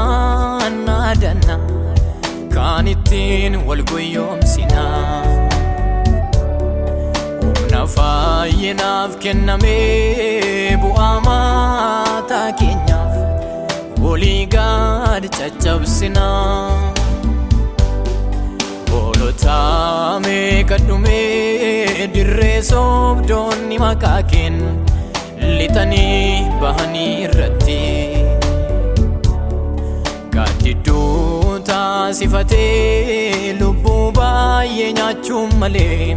Tokkummaan naadanna kan ittiin wal guyyoomsina. Humna fayyinaaf kennamee bu'aa mataa keenyaaf walii gad caccabsina. Hoolota meeqa dhumee dirree soobdoonni maqaa keen lixanii bahanii irratti. Gaaddidduu taasifatee lubbuu baay'ee nyaachuun malee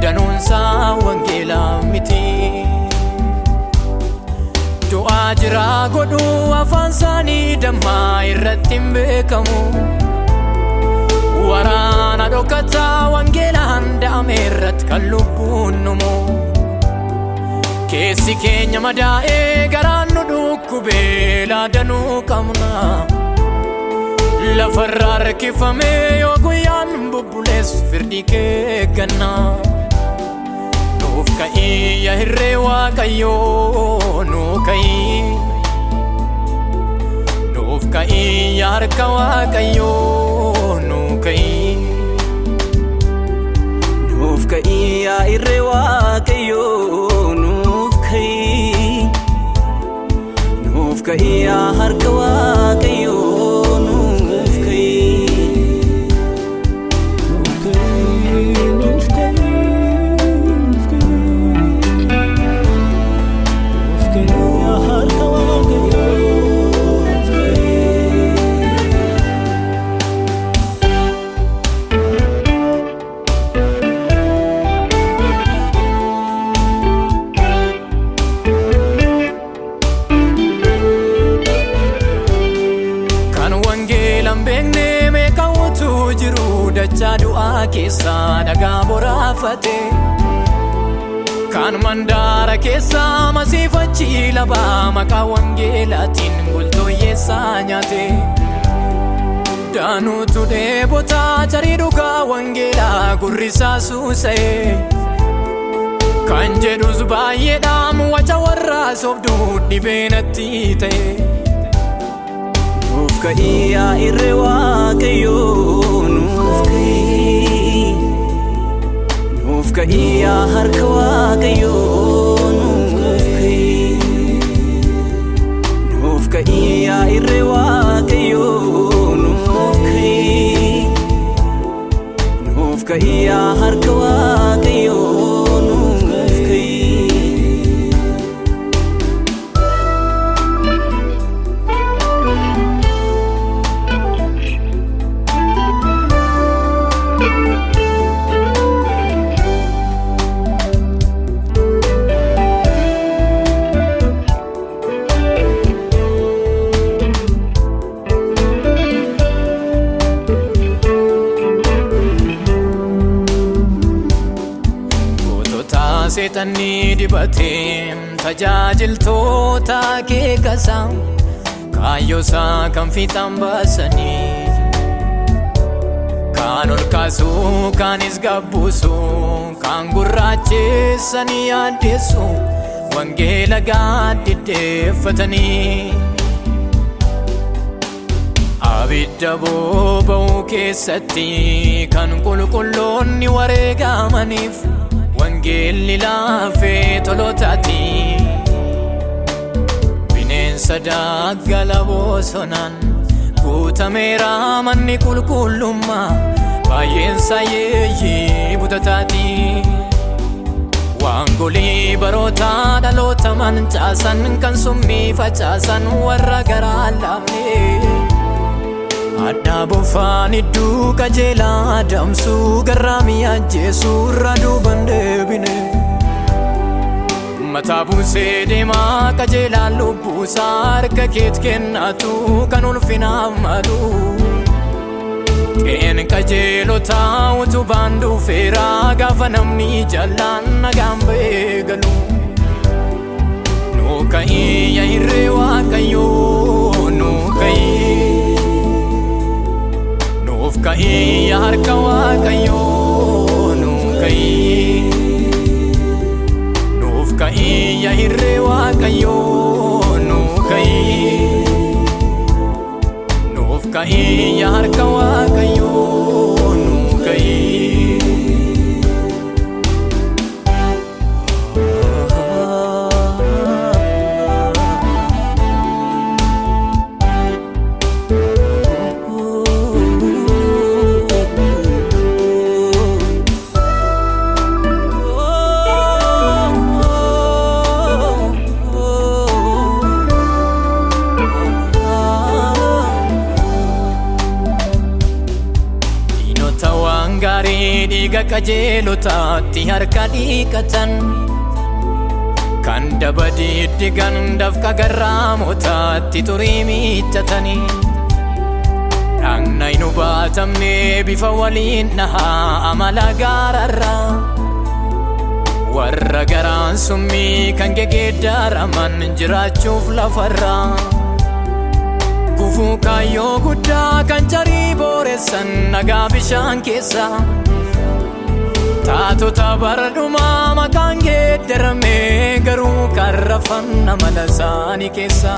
danuunsaa wangeelaa miti. Du'aa jiraa godhuu afaan isaanii dammaa irratti hin beekamu. Waraana dhokataa wangeelaan da'ame irratti kan lubbuun dhumu. Keessi keenya madaa'ee garaan nu dhukkubee laadanuu qabna. Lafarraa harkifamee yoo guyyaan bubbulees firdii kee eegganna. Nuuf ka'ii yaa hirree Waaqayyoo nuu ka'ii. Nuuf ka'ii yaa harka Waaqayyoo nuu ka'ii. Nuuf ka'ii yaa irree Waaqayyoo nuuf ka'ii. Nuuf ka'ii yaa harka Waaqayyoo nuuf ka'ii. Nuuf ka'ii, nuuf ka'ii, nuuf ka'ii. Nuuf ka'ii yaa harka Waaqayyoo nuuf ka'ii. Kan wangeela hin beekne meeqa utuu jiru dachaa du'aa keessaa dhagaa boraafate. Kan mandaara keessaa masiifachi labaa maqaa wangeelaatiin bultooyyeessaa nyaate. Daanuutu dheebotaa tarii dhugaa wangeelaa gurrisaa suusa'e. Kan jedhus baay'eedhaan waca warraa sobduu dhibee natti ta'e. Nuuf ka'ii yaa irree Waaqayyoo nuuf ka'ii. Nuuf ka'ii yaa harka Waaqayyoo nuuf ka'ii. Nuuf ka'ii yaa irree Waaqayyoo nuuf ka'ii. Nuuf ka'ii yaa harka Waaqayyoo nuuf ka'ii. Gootota seexanni dibatee tajaajiltoota keekasa kaayyoosaa kan fiixaan baasanii. Kaan ol kaasuu kaanis gabbuusu kaan gurraacheessanii yaaddeessu wangeela gaaddiddeeffatanii. Abidda boba'uu keessatti kan qulqulloonni wareegamaniif wangeelli laafee tolotaati. Bineensa daggala bosonaan guutameera manni qulqullummaa baay'eensa yeeyyii butataati. Waangolii baroota dhaloota mancaasan kan summii facaasan warra garaa laafne. Addaa bofaan idduu qajeelaa adamsuu garraamii ajjeesuu irra duuban deebine. Mataa buusee deemaa qajeelaan lubbuusaa harka keet kennatu kan ulfinaaf malu. Qeen qajeelotaa utubaan dhufeeraa gaafa namni jallaan nagaan ba'ee galu. Nuu ka'ii yaa irree Waaqayyoo nuu ka'ii. Nuuf ka'ii yaa harka Waaqayyoo nuu ka'ii. Nuuf ka'ii yaa irree Waaqayyoo nuu ka'ii. Ka'ii yaa harka Waaqayyoo nuuf ka'ii. Diinota waan gaarii dhiiga qajeelotaatti harka dhiqatan. Kan daba diddigan dafqa garraamotaatti xurii miiccatanii. Dhagna hin hubaatamne bifa waliin dhahaa amala gaararraa. Warra garaan summii kan gegeeddaaraman jiraachuuf lafarraa. Gufuu kaayyoo guddaa kan carii booressan nagaa bishaan keessa. Taatota bara dhumaa maqaan geeddarame garuu kan rafan amala isaanii keessa.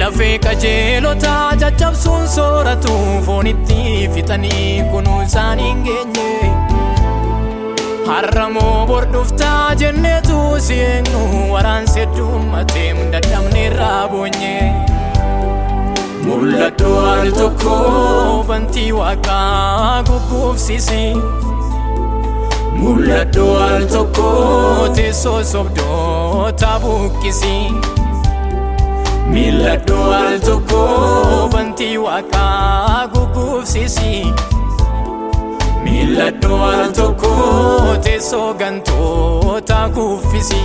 Lafee qajeelotaa caccabsuun sooratu foonitti fixanii kunuunsaan hin geenye. Har'a moo bor dhuftaa jenneetu si eegnu waraansi heddummateem dadhabneerraa boonye. Mul'adhu al tokko bantii waaqaa gugguufsisi. Mul'adhu al tokko teessoo sobdoota buqqisi. Mil'adhu al tokko bantii waaqaa gugguufsisi. Mil'adhu al tokko teessoo gantoota kuffisi.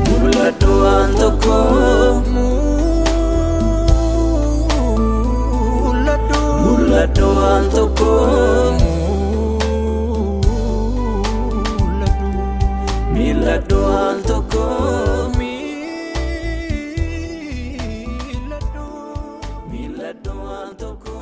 Mul'adhu al tokko. Mul'adhu. Mul'adhu al tokko. Mul'adhu. Mil'adhu al tokko. Mil'adhu. Mil'adhu al tokko.